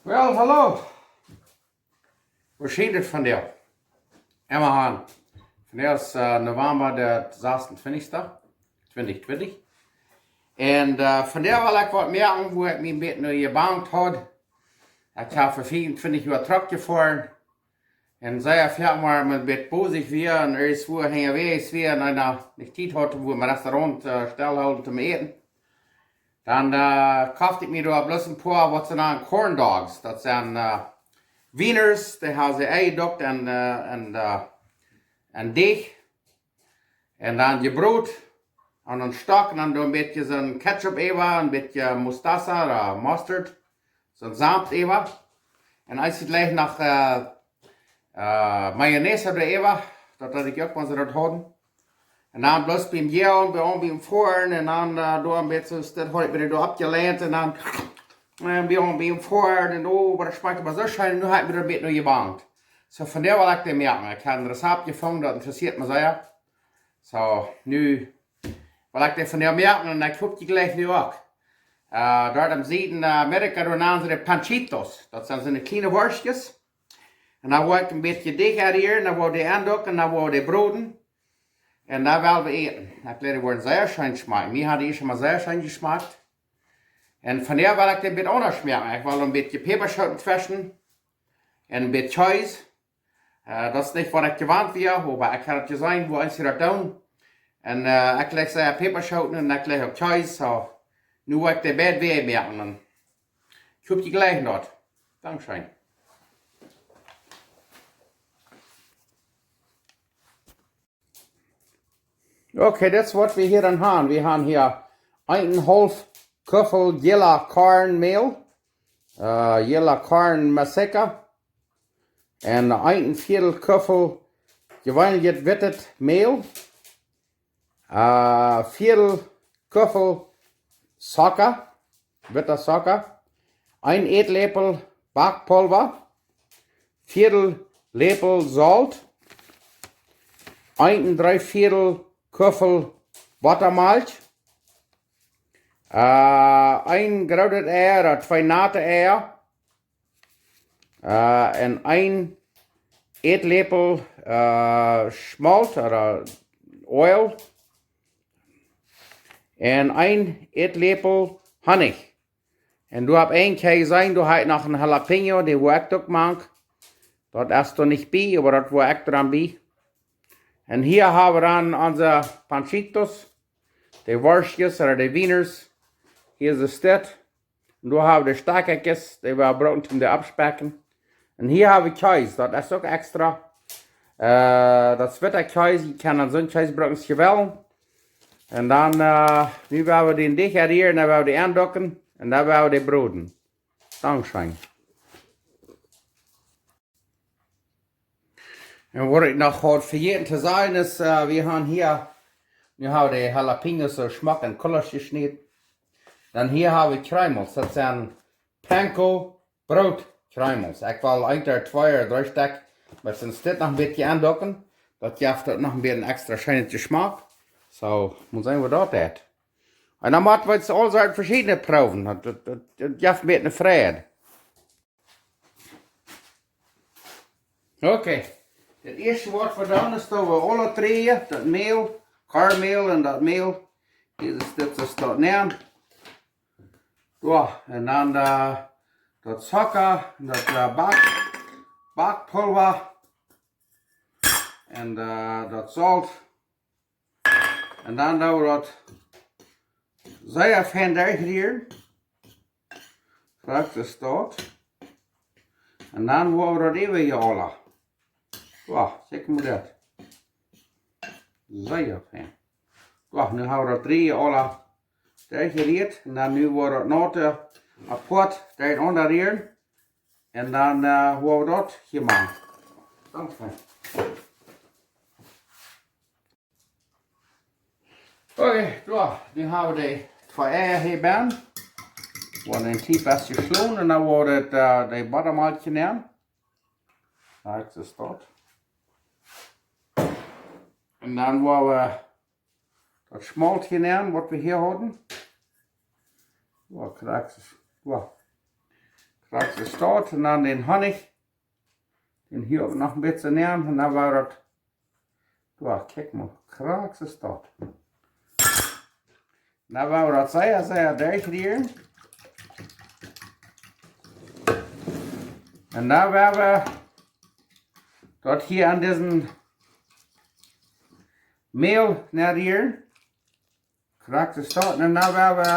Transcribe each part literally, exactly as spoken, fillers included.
Well, hallo. Woo es daut vondoag? Emma han. Vondoag es, äh, November de sasuntwintichste, twintich twintich. Un, äh, vondoag well ekj waut moaken, wua ekj mie een bät no jebangt haud. Ekj hab fa fiefuntwintich Joa Truck jefoaren. Un see haud mie een bät bosich wia un ieescht wua hinjawäajes wia un dan nich Tiet haud, wua em Restaurant, äh, stellhoolen toom äten. Dan, äh, koft ekj mie doa bloos een poa, waut see nanen corn dogs. Daut sent, äh, Wieners, dee haud see enjedukt en, äh, en, äh, en Deajch. Un dan jebrot aun een Stok un dan doa een bät soon Ketchup äwa, een bät Mostaza ooda Mustard, soon Solt äwa. Un aus et jlikj noch, äh, äh, Mayonnaise doaräwa, daut haud ekj uk, wan see daut hauden. Un dan bloos biem Jäajen, biem, biem Foaren un dan, äh, doa een bät, daut haud ekj mie doa oppjelieet un dan, äh, biem, biem Foaren un, oh, oba daut schmakjt oba soo scheen, nu hab ekj mie doa een bät no jebangt. Soo, vondoag well ekj dee moaken. Ekj hab een Rezept jefungen, daut interessieet mie sea. Soo, nu well ekj dee vondoag moaken un ekj hop jie jlikj nu uk. Äh, doa em Sieden, äh, Amerika, doa nanen see dee Panchitos. Daut sent soone kjliene Worschtjes. Un dan woa ekj een bät Deajch hia, dan woa ekj dee aunduken, dan woa ekj dee broden. Un dan well wie äten. Ekj jleew, dee woaren sea scheen schmakjen. Mie hauden dee ieescht mol sea scheen jeschmakjt. Un vondoag well ekj dee een bät aundasch moaken. Ekj well een bät Päpaschooten tweschen. Un een bät Kjees. Äh, daut es nich waut ekj jewant wia, oba ekj hab daut jeseenen, woo eena daut deit. Un, äh, ekj jlikj sea Päpaschooten un ekj jlikj uk Kjees, soo. Nu woa ekj dee beid wäa moaken un ekj hop jie jlikjen daut. Dankscheen. Okay, daut es waut wie hia dan han. Wie han hia eenenhaulf Kuffel jella Kornmäl, äh, jella Korn Maseca. Un een Viedel Kuffel jeweenlichet wittet Mäl. Äh, Viedel Kuffel Zucka, witta Zucka. Een Ätläpel Backpulwa. Viedel Läpel Solt. Een un dree Viedel Kuffel Bottamalkj. Äh, een grootet Ei ooda twee nate Eia. Äh, un een Ätläpel, äh, Schmolt ooda Oil. Un een Ätläpel Honnich. Un doa opp een Kjei sent, doa hab ekj noch een Jalapeño, dee woa ekj uk mank. Daut es doa nich bie, oba daut woa ekj dan bie. Un hia hab wie dan onse Panchitos, dee Worschtjes ooda dee Wieners. Hia es daut. Un doa hab wie dee Stekjakjes, dee wie brucken toom dee oppspekjen. Un hia hab wie Kjees, daut es uk extra. Äh, daut es witta Kjees, jie kjennen soon Kjees brucken aus jie wellen. Un dan, äh, nu woa wie dän Deajch hia, dan woa wie dee aunduken un dan woa wie dee broden. Dankscheen. Un waut ekj noch haud vejäten to sajen es, äh, wie han hia, nu hab wie dee Jalapeños soo schmock en Kullens jeschnäden. Dan hia hab wie Kjreemels, daut sent Panko Brootkjreemels. Ekj well eent ooda twee ooda dree Stekj met soon Stekj noch een bät aunduken. Daut jeft daut noch een bät extra scheenet Jeschmak. Soo, mott seenen woo daut jeit. Un dan mott wie aul soo veschiedne proowen. Daut, daut, daut, daut jeft mie eene Freid. Okay. Daut ieeschte waut wie doonen es daut wie aule dree, daut Mäl, Kornmäl un daut Mäl, hia es dit, es daut nämen. Jo, un dan, äh, daut Zucka, daut, äh, Back-, Backpulwa un, äh, daut Solt. Un dan doo wie daut sea fein derchrieren. Krakjt soo. Un dan woa wie daut äwa hia aula. Jo, kjikj mol daut. Sea fein. Jo, nu hab wie daut dree aula derchjerieet. Un dan nu woa wie daut noch, äh, apoat dercheenaunda rieren. Un dan, äh, woa wie daut hia moaken. Dankscheen. Okay, jo, nu hab wie dee twee Eia hia bie. Woa wie een kjlien bät schlonen un dan woa wie daut, äh, dee Bottamalkj nämen. Krakjt soo. Un dan woa wie daut Schmolt hia nämen, waut wie hia hauden. Jo, krakjt soo. Jo. Krakjt soo steit. Un dan dän Honnich. Dän hia uk noch een bät nämen. Un dan woa wie daut, jo, kjikj mol, krakjt soo steit. Dan woa wie daut sea, sea derchrieren. Un dan woa wie daut hia aun disen Mäl nenrieren. Krakjt soo steit. Un dan woa wie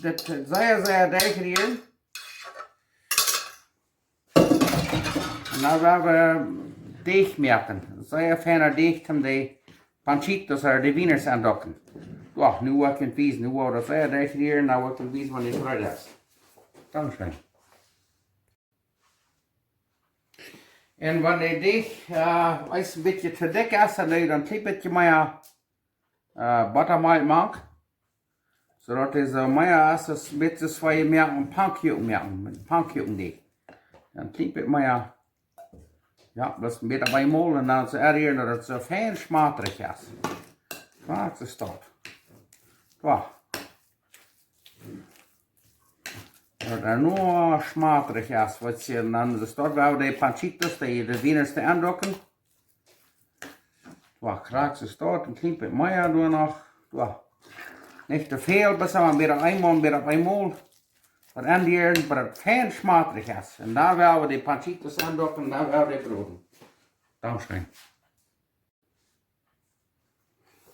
dit sea, sea derchrieren. Un dan woa wie Deech moaken. Sea feina Deech, om de Panchitos ooda de Wieners aundocken. Jo, nu woa ekj junt wiesen. Nu woa wie daut sea derchrieren. Nu woa ekj junt wiesen, wan daut reed es. Dankscheen. Un wan de Deech, äh, een bät too dikj es, dan doo jie een kjlien bät mea, äh, Bottermelk mank. Soo daut dee soo mea es, aus een bät soo aus jie moaken, Pannkuaken moaken, met Pannkuakendeech. Dan een kjlien bät mea, jo, daut es een bät bie mol un dan soo errieren, daut et soo fein schmatrich es. Krakjt soo steit. Jo. Daut et nu schmatrich es, waut jie dan, soo steit, woa wie de Panchitos, de, de Wieners doa aundocken. Jo, krakjt soo steit, een kjlien bät mea doa noch. Jo. Nich too väl, bloos mau een bät eemol, een bät eemol. Waut aunrieren, bat et fein schmatrich es. Un dan woa wie de Panchitos aundocken, dan woa wie dee broden. Dankscheen.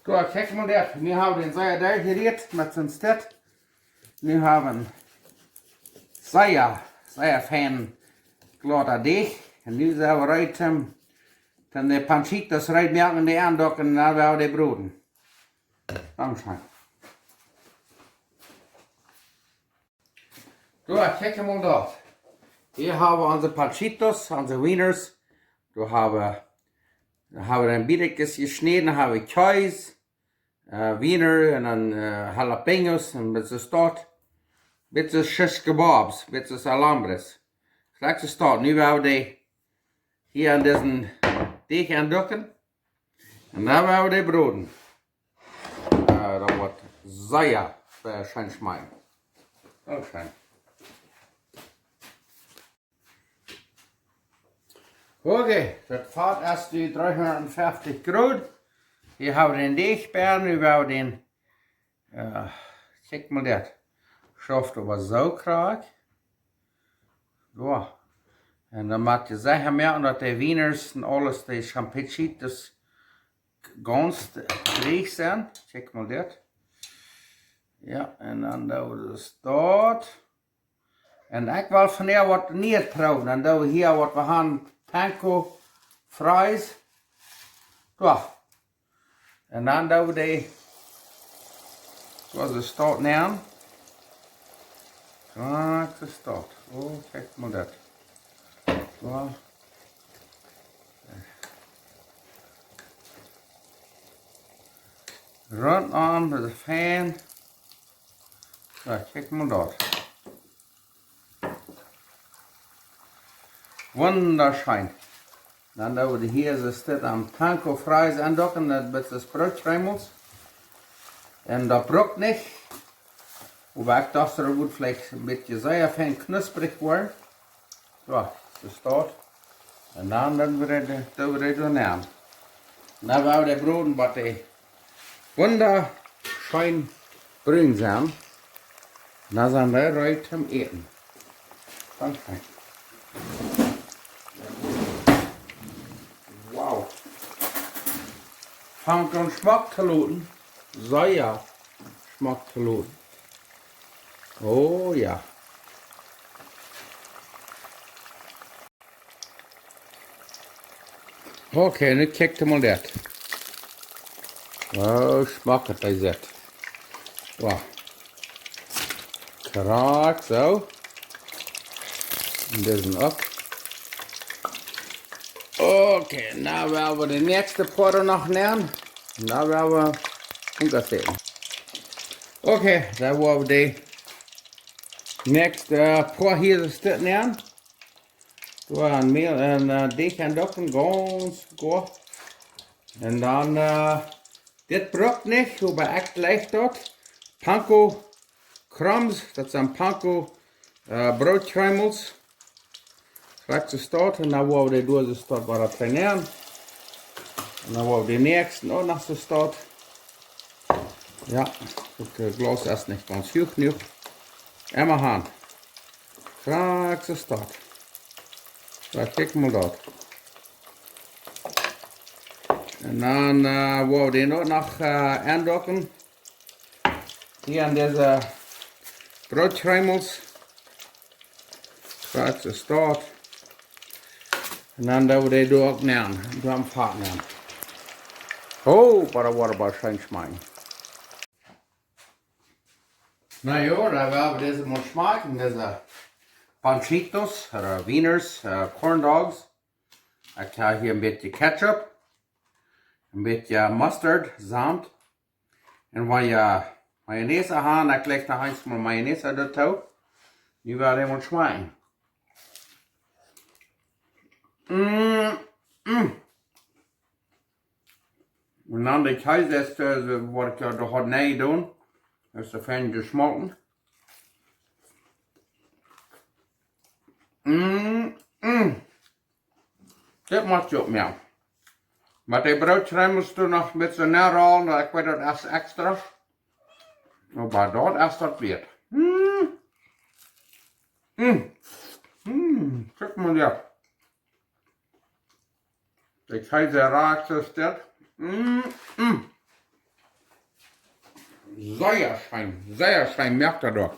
Jo, kjikj mol dit. Nu hab wie dän sea derchgerieet met soon Stekj. Nu hab wie een sea, sea fein glada Deech. Un nu sent wie reed om, om de Panchitos reed moaken un dee aundocken un dan woa wie dee broden. Dankscheen. Jo, kjikj mol doa. Hia hab wie onse Panchitos, onse Wieners. Doa hab wie, doa hab wie dan Bietjes jeschnäden, hab wie Kjees, äh, Wiener un dan, äh, Jalapeños un bät soo steit. Bät soo Shish Kebabs, bät soo Alambres. Krakjt soo steit. Nu woa wie dee hia aun disen Deech aundocken. Un dan woa wie dee broden. Äh, daut woat sea, sea scheen schmakjen. Uk scheen. Okay, daut Fat es nu dreehundatfeftich Grod. Hia hab wie dän Deech bie, nu woa wie dän, äh, kjikj mol dit. Schauft oba soo krakjt. Jo. Un dan mott jie secha moaken, daut de Wieners un aules, de Panchitos gaunz krakjt sent. Kjikj mol dit. Jo, un dan doo wie daut. Un ekj well vondoag waut Nieet proowen. Dan doo wie hia waut wie haben, Panko Fries. Jo. Un dan doo wie dee, soo aus et steit, nämen. Krakjt soo steit. Oh, kjikj mol dit. Soo. Rundom, daut es fein. Soo, kjikj mol doa. Wundascheen. Dan doo wie hia soo dit aun Panko Fries aundocken, daut bät aus Broot kjrieen mott. Un daut brukt nich. Oba ekj docht, daut wudd veleicht een bät sea fein knusprich woaren. Soo, soo steit. Un dan, dan woa wie dee, doo wie dee doanämen. Dan woa wie dee broden, waut dee wundascheen brun sent. Dan sent dee reed toom äten. Dankscheen. Wow. Fangt aun schmock to looten. Sea schmock to looten. Oh jo. Okay, nu kjikj mol dit. Oh, schmock, daut es et. Wow. Krakjt soo. Un disen uk. Okay, nu woa wie de näakjste Poa noch nämen. Nu woa wie Unkas äten. Okay, dan woa wie de näakjste Poa hia soo nämen. Doa een Mäl, een, äh, Deech aundocken, gaunz goot. Un dan, äh, dit brukt nich, oba ekj jlikj daut. Panko Crumbs, daut sent Panko Broot Kruimels. Krakjt soo staut. Un dan woa wie de Doos soo staut wada trajnen. Un dan woa wie de näakjste uk noch soo staut. Jo, daut Glaus es nich gaunz huach jenuach. Emma han. Krakjt soo staut. Kjikj mol daut. Un dan woa wie dän uk noch enduken. Hia aun dise Broot Kruimels. Krakjt soo staut. Un dan doo wie dee doa uk nenn. Doa em Fat nenn. Oh, oba daut woat scheen schmakjen. Na jo, dan woa wie dise mol schmakjen, dise Panchitos, ooda Wieners, Corn Dogs. Ekj hab hia een bät Ketchup, een bät Mustard, Solt. Un wan jie Mayonnaise han, dan kjricht jie eenjemol Mayonnaise doatoo. Nu woa wie dee mol schmakjen. Un dan de Kjees es, waut ekj doa haud nenn jedonen. Es soo fein jeschmolten. Dit mott je uk mea. Met de Broot Kruimels doa noch met soo nenn rollen, ekj weet daut es extra. Oba daut es daut wieet. Kjikj mol hia. De Kjees rakjt soo staut. Sea scheen, sea scheen, moakt daut uk.